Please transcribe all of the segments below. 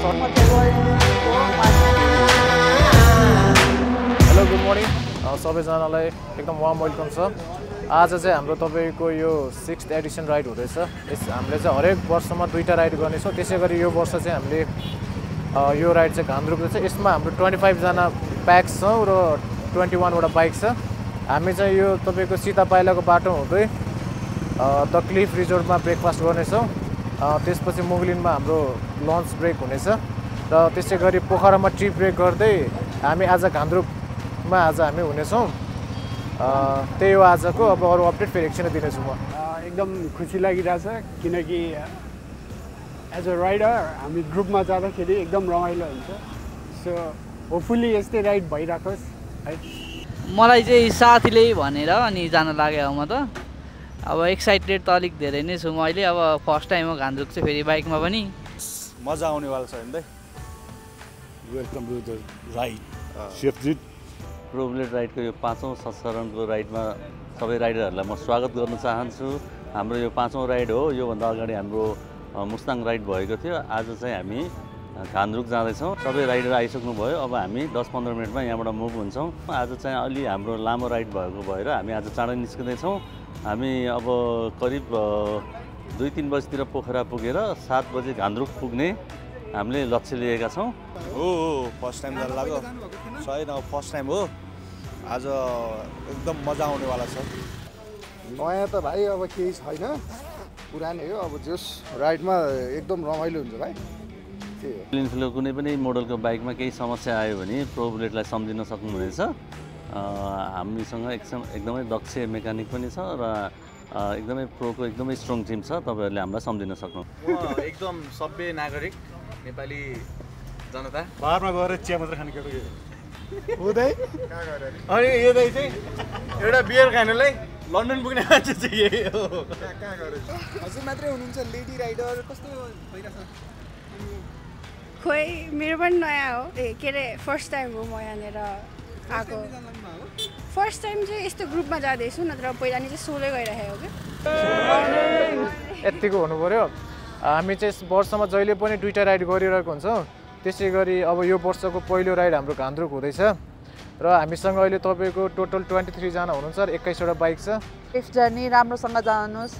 Hello good morning सबैजनालाई एकदम warm welcome छ। आज चाहिँ हाम्रो तपाईँको यो 6th एडिसन राइड हुँदैछ। हामीले चाहिँ हरेक वर्षमा 2टा राइड गर्नेछौँ। त्यसै गरी यो वर्ष चाहिँ हामीले यो राइड चाहिँ घान्द्रुकको छ। यसमा हाम्रो 25 जना प्याक्स छौँ र 21 वटा बाइक छ। हामी चाहिँ यो तपाईँको सीता पाइलाको बाटो हुँदै द क्लिफ रिजोर्टमा ब्रेकफास्ट गर्नेछौँ। त्यसपछि मुगलिनमा हाम्रो लन्च ब्रेक हुनेछ र त्यसै गरी पोखरामा टी ब्रेक गर्दै हामी आज घान्द्रुकमा हामी हुनेछौँ। त्यही हो आजको। अब अरू अपडेट फेरि एकछिन दिनेछु म। एकदम खुसी लागिरहेछ किनकि एज अ राइडर हामी ग्रुपमा जाँदाखेरि एकदम रमाइलो हुन्छ। सो होपफुल्ली यस्तै राइड भइराखोस् है। मलाई चाहिँ साथीले भनेर अनि जान लाग्यो म त। अब एक्साइटेड त अलिक धेरै नै छु म अहिले। अब फर्स्ट टाइम हो घान्द्रुक चाहिँ फेरि बाइकमा पनि मजा आउनेवाला छ नि। वेलकम टु द राइड सेफजिट प्रोबुलेट राइडको यो 5औं संस्करणको राइडमा सबै राइडरहरूलाई म स्वागत गर्न चाहन्छु। हाम्रो यो 5औं राइड हो। योभन्दा अगाडि हाम्रो मुस्ताङ राइड भएको थियो। आज चाहिँ हामी घान्द्रुक जाँदैछौँ। सबै राइडर आइसक्नुभयो। अब हामी 10-15 मिनटमा यहाँबाट मुभ हुन्छौँ। आज चाहिँ अलि हाम्रो लामो राइड भएको भएर हामी आज चाँडै निस्किँदैछौँ। हामी अब करिब 2-3 बजीतिर पोखरा पुगेर 7 बजी घान्द्रुक पुग्ने हामीले लक्ष्य लिएका छौँ। हो फर्स्ट टाइम जान लाग्यो। छैन फर्स्ट टाइम हो। आज एकदम मजा आउनेवाला छ। नयाँ त भाइ अब केही छैन, पुरानै हो। अब जस राइडमा एकदम रमाइलो हुन्छ भाइ। इन्फिल्डको कुनै पनि मोडलको बाइकमा केही समस्या आयो भने प्रोबुलेटलाई सम्झिन सक्नुहुनेछ। हामीसँग एकदमै दक्ष मेकानिक पनि छ र एकदमै प्रोको एकदमै स्ट्रङ टिम छ। तपाईँहरूले हामीलाई सम्झिन सक्नु। एकदम सभ्य नागरिक नेपाली जनता बारमा गएर चिया मात्र खाने केटो हुँदै अनि यो दाइ चाहिँ एउटा बियर खानलाई लन्डन पुग्ने मान्छे चाहिँ यही हो। हजुर मात्रै हुनुहुन्छ लेडी राइडर, कस्तो भइरहेछ? खोइ मेरो पनि नयाँ हो। के अरे फर्स्ट टाइम हो म यहाँनिर आएको। फर्स्ट टाइम चाहिँ यस्तो ग्रुपमा जाँदैछु, नत्र पहिला नि चाहिँ सोलो गइरहेको हो क्या। यत्तिको हुनु पऱ्यो। हामी चाहिँ वर्षमा जहिले पनि 2टा राइड गरिरहेको हुन्छौँ। त्यसै गरी अब यो वर्षको पहिलो राइड हाम्रो घान्द्रुक हुँदैछ र हामीसँग अहिले तपाईँको टोटल 23 जना हुनुहुन्छ र 21 वटा बाइक छ। सेफ जर्नी राम्रोसँग जानुहोस्।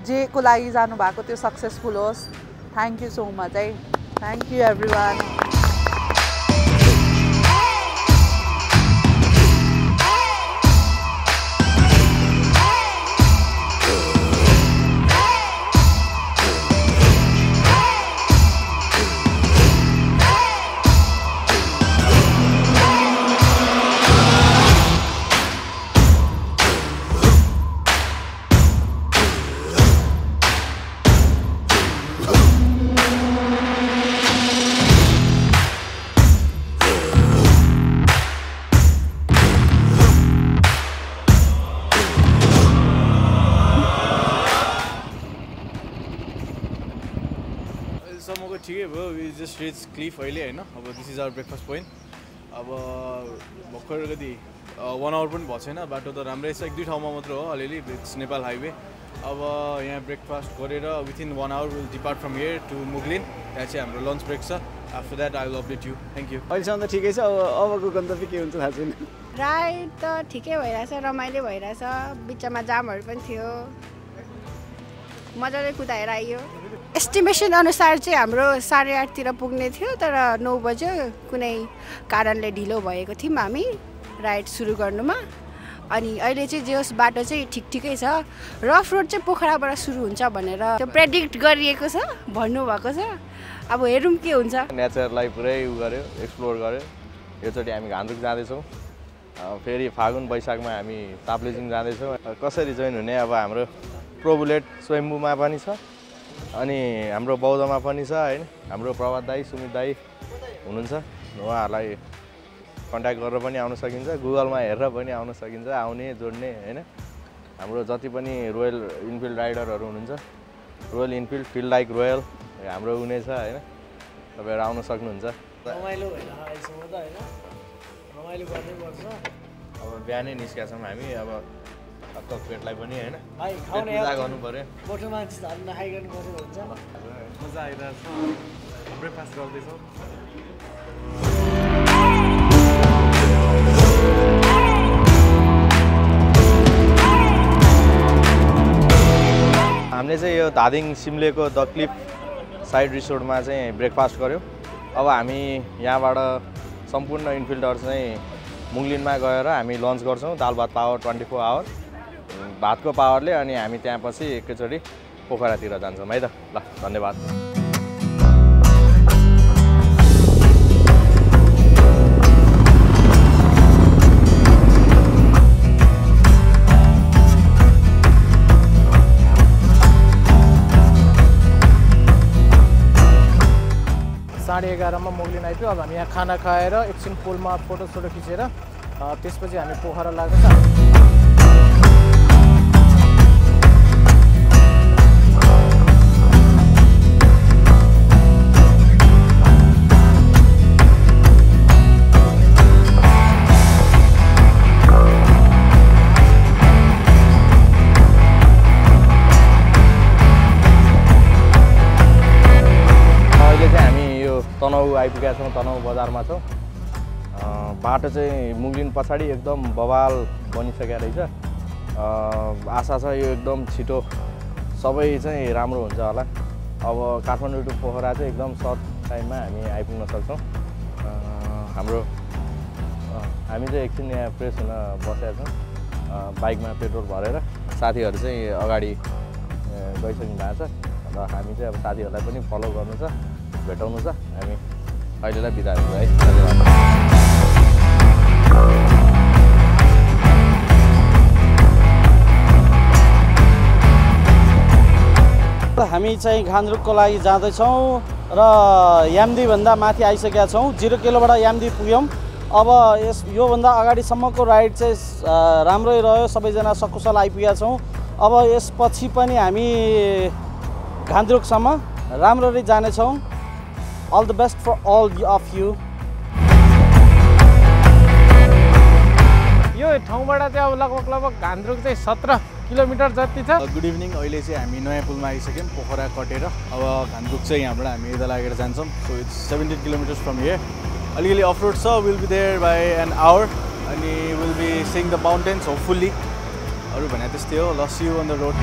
जेको लागि जानुभएको त्यो सक्सेसफुल होस्। थ्याङ्क यू सो मच है। Thank you everyone. सम्मको ठिकै भयो। वी जस्ट रिच क्लिफ अहिले होइन। अब this is our breakfast point. अब भर्खर कति 1 आवर पनि भएको छैन। बाटो त राम्रै छ, 1-2 ठाउँमा मात्र हो अलिअलि। It's Nepal highway. अब यहाँ ब्रेकफास्ट गरेर within 1 hour will depart from here to Mugling. त्यहाँ चाहिँ हाम्रो लन्च ब्रेक छ। After that I will update you. Thank you. अहिलेसम्म त ठिकै छ। अबको गन्तव्य के हुन्छ थाहा छैन। राइड त ठिकै भइरहेछ, रमाइलो भइरहेछ। बिचमा जामहरू पनि थियो, मजाले कुदाएर आइयो। एस्टिमेसन अनुसार चाहिँ हाम्रो 8:30तिर पुग्ने थियो, तर 9 बज्यो। कुनै कारणले ढिलो भएको थियौँ हामी राइड सुरु गर्नुमा। अनि अहिले चाहिँ जे होस् बाटो चाहिँ ठिकै छ। रफ रोड चाहिँ पोखराबाट सुरु हुन्छ भनेर त्यो प्रेडिक्ट गरिएको छ, भन्नुभएको छ। अब हेरौँ के हुन्छ। नेचरलाई पुरै गर्यो, एक्सप्लोर गर्यो। योचोटि हामी घान्द्रुक जाँदैछौँ। फेरि फागुन वैशाखमा हामी ताप्लेजुङ जाँदैछौँ। कसरी जोइन हुने अब हाम्रो प्रोबुलेट स्वयम्भूमा पनि छ अनि हाम्रो बौद्धमा पनि छ हैन। हाम्रो प्रभात दाई, सुमित दाई हुनुहुन्छ। उहाँहरूलाई कन्ट्याक्ट गरेर पनि आउन सकिन्छ, गुगलमा हेरेर पनि आउन सकिन्छ। आउने जोड्ने हैन। हाम्रो जति पनि रोयल इनफिल्ड राइडरहरू हुनुहुन्छ, royal Enfield field like royal हाम्रो हुनेछ हैन। तपाईँहरू आउन सक्नुहुन्छ। रमाइलो भएर आइसक्यो त हैन। रमाइलो गर्नुपर्छ। अब बिहानै निस्केका छौँ हामी। अब हक्क पेटलाई पनि हैन भाइ खाउने पूजा गर्नु पर्यो। मोटो मान्छे झन् नखाइकन बसेको हुन्छ। मजा आइरहेछ। ब्रेकफास्ट गर्दैछौँ। हामीले चाहिँ यो धादिङ सिम्लेको द क्लिफ साइड रिसोर्टमा चाहिँ ब्रेकफास्ट गऱ्यौँ। अब हामी यहाँबाट सम्पूर्ण इनफिल्डहरू चाहिँ मुङलिनमा गएर हामी लन्च गर्छौँ। दाल भात पावर 24 आवर भातको पावरले। अनि हामी त्यहाँपछि एकैचोटि पोखरातिर जान्छौँ है त। ल धन्यवाद। साढे 11 मुगलिन आइपुग्यो। अब हामी यहाँ खाना खाएर एकछिन पुलमा फोटोसोटो खिचेर त्यसपछि हामी पोखरा लाग्छ। तनहु आइपुगेका छौँ। तनहु बजारमा छौँ। बाटो चाहिँ मुगलिन पछाडि एकदम बवाल बनिसकेको रहेछ। आशा छ यो एकदम छिटो सबै चाहिँ राम्रो हुन्छ होला। अब काठमाडौँ टु पोखरा चाहिँ एकदम सर्ट टाइममा हामी आइपुग्न सक्छौँ। हामी चाहिँ एकछिन यहाँ फ्रेस हुन बसेका छौँ बाइकमा पेट्रोल भरेर। साथीहरू चाहिँ अगाडि गइसक्नु भएको छ र हामी चाहिँ अब साथीहरूलाई पनि फलो गर्नु छ, भेटाउनु छ। हामी अहिलेलाई बिदा हुन्छौँ है। धन्यवाद। हामी चाहिँ घान्द्रुकको लागि जाँदैछौँ र यामदीभन्दा माथि आइसकेका छौँ। 0 किलोबाट यामदी पुग्यौँ। अब योभन्दा अगाडिसम्मको राइड चाहिँ राम्रै रह्यो। सबैजना सकुशल आइपुगेका छौँ। अब यसपछि पनि हामी घान्द्रुकसम्म राम्ररी जानेछौँ। All the best for all of you. यो ठाउँबाट चाहिँ अब लगभग घान्द्रुक चाहिँ 17 किलोमिटर जति छ। Good evening. अहिले चाहिँ हामी नयाँ पुलमा आइसक्यौँ पोखरा कटेर। अब घान्द्रुक चाहिँ यहाँबाट हामी यता लागेर जान्छौँ। So it's 17 kilometres from here. अलिअलि अफ रोड छ। Will be there by an hour अनि will be seeing the mountains hopefully. अरू भने त्यस्तै हो। ल see you on the road.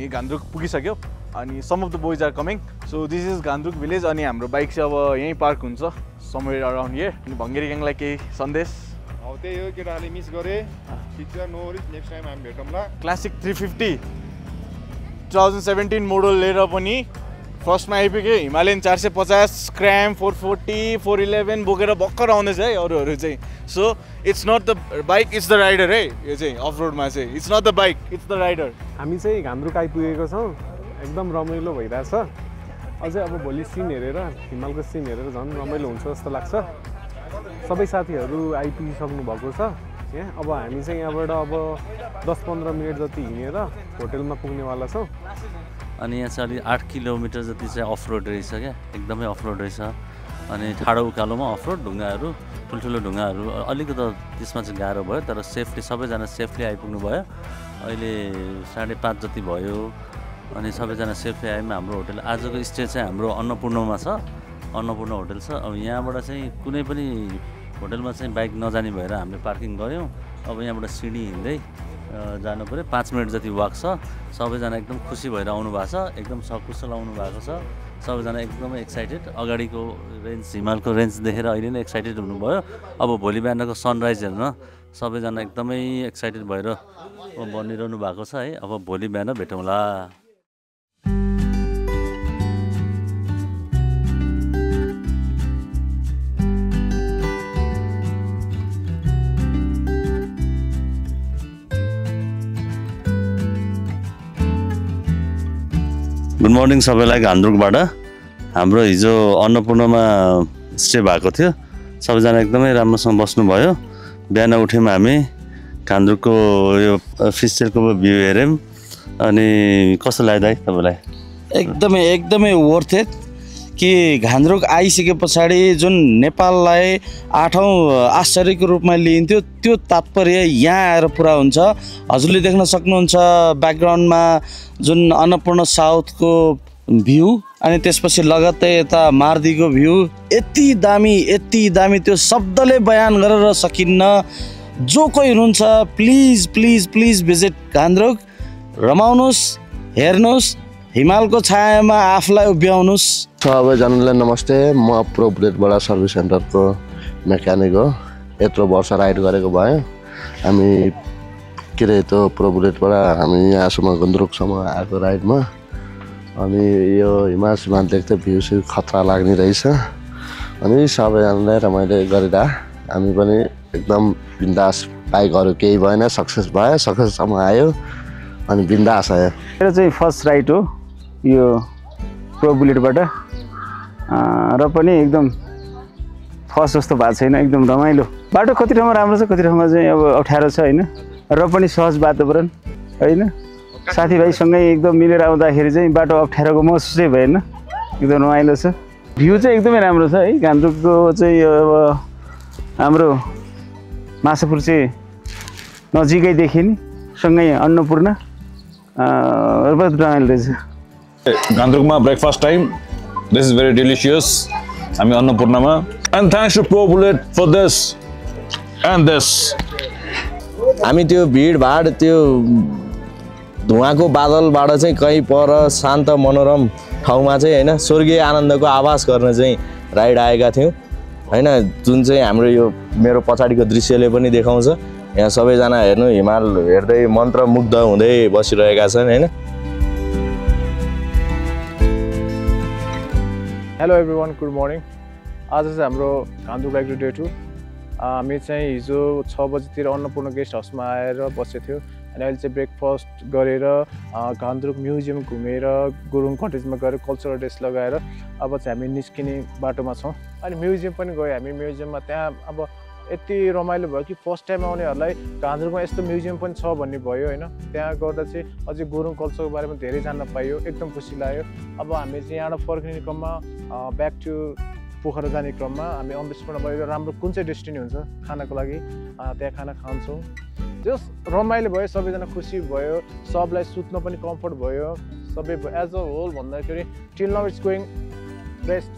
Ghandruk पुगिसक्यो अनि some of the boys are coming. So this is Ghandruk village. अनि हाम्रो बाइक चाहिँ अब यहीँ पार्क हुन्छ समवेयर अराउन्ड हियर। अनि भङ्गेरी ग्याङलाई केही सन्देश? हो त्यही हो, केटाहरूले मिस गरे। ठिक छ, नो वरिज, नेक्स्ट टाइम हामी भेटौँला। क्लासिक 350 2017 मोडल लिएर पनि फर्स्टमा आइपुग्यो। हिमालयन 450, स्क्रैम 440, 411 बोकेर भर्खर आउँदैछ है अरूहरू चाहिँ। So it's not the bike, it's the rider है। यो चाहिँ अफ रोडमा चाहिँ it's not the bike, it's the rider. हामी चाहिँ घान्द्रुक आइपुगेको छौँ। एकदम रमाइलो भइरहेछ। अझै अब भोलि सिन हेरेर, हिमालको सिन हेरेर झन् रमाइलो हुन्छ जस्तो लाग्छ। सबै साथीहरू आइपुगिसक्नु भएको छ यहाँ। अब हामी चाहिँ यहाँबाट अब 10-15 मिनट जति हिँडेर होटेलमा पुग्नेवाला छौँ। अनि यहाँ चाहिँ अलि 8 किलोमिटर जति चाहिँ अफ रोड रहेछ क्या। एकदमै अफ रोड रहेछ। अनि ठाडो उकालोमा अफ रोड, ढुङ्गाहरू, ठुल्ठुलो ढुङ्गाहरू। अलिकति त्यसमा चाहिँ गाह्रो भयो, तर सेफली सबैजना सेफली आइपुग्नु भयो। अहिले 5:30 जति भयो अनि सबैजना सेफली आयौँ। हाम्रो होटल आजको स्टे चाहिँ हाम्रो अन्नपूर्णमा छ। अन्नपूर्ण होटल छ। अब यहाँबाट चाहिँ कुनै पनि होटलमा चाहिँ बाइक नजाने भएर हामीले पार्किङ गऱ्यौँ। अब यहाँबाट सिडी हिँड्दै जानु पऱ्यो। 5 मिनट जति वाक छ। सबैजना एकदम खुसी भएर आउनु भएको छ। एकदम सकुशल आउनु भएको छ। सबैजना एकदमै एक्साइटेड। अगाडिको रेन्ज, हिमालको रेन्ज देखेर अहिले नै एक्साइटेड हुनुभयो। अब भोलि बिहानको सनराइज हेर्न सबैजना एकदमै एक्साइटेड भएर बनिरहनु भएको छ है। अब भोलि बिहान भेटौँला। गुड मर्निङ सबैलाई घान्द्रुकबाट। हाम्रो हिजो अन्नपूर्णमा स्टे भएको थियो। सबैजना एकदमै राम्रोसँग बस्नुभयो। बिहान उठ्यौँ हामी, घान्द्रुकको यो फिसटेलको भ्यू हेऱ्यौँ। अनि कस्तो लाग्यो दाइ तपाईँलाई? एकदमै वर्थ इट। कि घान्द्रुक आइसके पछाडि जुन नेपाललाई 8औं आश्चर्यको रूपमा लिइन्थ्यो त्यो तात्पर्य यहाँ आएर पुरा हुन्छ। हजुरले देख्न सक्नुहुन्छ ब्याकग्राउन्डमा जुन अन्नपूर्ण साउथको भ्यू अनि त्यसपछि लगत्तै यता मार्दीको भ्यू यति दामी त्यो शब्दले बयान गरेर सकिन्न। जो कोही हुनुहुन्छ please please please visit Ghandruk, रमाउनुहोस्, हेर्नुहोस्, हिमालको छायामा आफूलाई उभ्याउनुहोस्। सबैजनालाई नमस्ते। म प्रो बुलेटबाट सर्भिस सेन्टरको मेकानिक हो। यत्रो वर्ष राइड गरेको भए हामी के अरे त्यो प्रो बुलेटबाट हामी यहाँसम्म घान्द्रुकसम्म आएको राइडमा। अनि यो हिमाल देख्दा भ्यू चाहिँ खतरा लाग्ने रहेछ। अनि सबैजनालाई रमाइलो गरेर हामी पनि एकदम बिन्दास, बाइकहरू केही भएन, सक्सेस भयो, सक्सेससम्म आयो अनि बिन्दास आयो। मेरो चाहिँ फर्स्ट राइड हो यो प्रो बुलेटबाट र पनि एकदम फर्स्ट जस्तो भएको छैन, एकदम रमाइलो। बाटो कति ठाउँमा राम्रो छ, कति ठाउँमा चाहिँ अब अप्ठ्यारो छ होइन, र पनि सहज वातावरण होइन। साथीभाइसँगै एकदम मिलेर आउँदाखेरि चाहिँ बाटो अप्ठ्यारोको महसुसै भएन, एकदम रमाइलो छ। भ्यू चाहिँ एकदमै राम्रो छ है। घान्द्रुकको चाहिँ अब हाम्रो माछापुर चाहिँ नजिकै देखिने, सँगै अन्नपूर्ण रमाइलो रहेछ। घान्द्रुकमा breakfast time, this is very delicious. हामी अन्नपूर्णमा and thanks to pro bullet for this and this. हामी त्यो भिडभाड त्यो धुवाको बादलबाट चाहिँ कहीँ पर शान्त मनोरम ठाउँमा चाहिँ होइन स्वर्गीय आनन्दको आभास गर्न चाहिँ राइड आएका थियौँ होइन। जुन चाहिँ हाम्रो यो मेरो पछाडिको दृश्यले पनि देखाउँछ। यहाँ सबैजना हेर्नु हिमाल हेर्दै मन्त्रमुग्ध हुँदै बसिरहेका छन् होइन। Hello everyone, good morning. आज चाहिँ हाम्रो घान्द्रुक राइड डे 2। हामी चाहिँ हिजो 6 बजीतिर अन्नपूर्ण गेस्ट हाउसमा आएर बसेको थियो। अनि अहिले चाहिँ ब्रेकफास्ट गरेर घान्द्रुक म्युजियम घुमेर गुरुङ कटेजमा गएर कल्चरल ड्रेस लगाएर अब चाहिँ हामी निस्किने बाटोमा छौँ। अनि म्युजियम पनि गयो हामी। म्युजियममा त्यहाँ अब यति रमाइलो भयो कि फर्स्ट टाइम आउनेहरूलाई घान्द्रुकमा यस्तो म्युजियम पनि छ भन्ने भयो होइन। त्यहाँ गर्दा चाहिँ अझै गुरुङ कल्चरको बारेमा धेरै जान्न पाइयो, एकदम खुसी लाग्यो। अब हामी चाहिँ यहाँबाट फर्किने क्रममा ब्याक टु पोखरा जाने क्रममा हामी अमृतसरमा गएर राम्रो कुन चाहिँ डेस्टिनी हुन्छ खानाको लागि त्यहाँ खाना खान्छौँ। जस रमाइलो भयो, सबैजना खुसी भयो, सबलाई सुत्न पनि कम्फर्ट भयो, सबै एज अ होल भन्दाखेरि till now it's going best.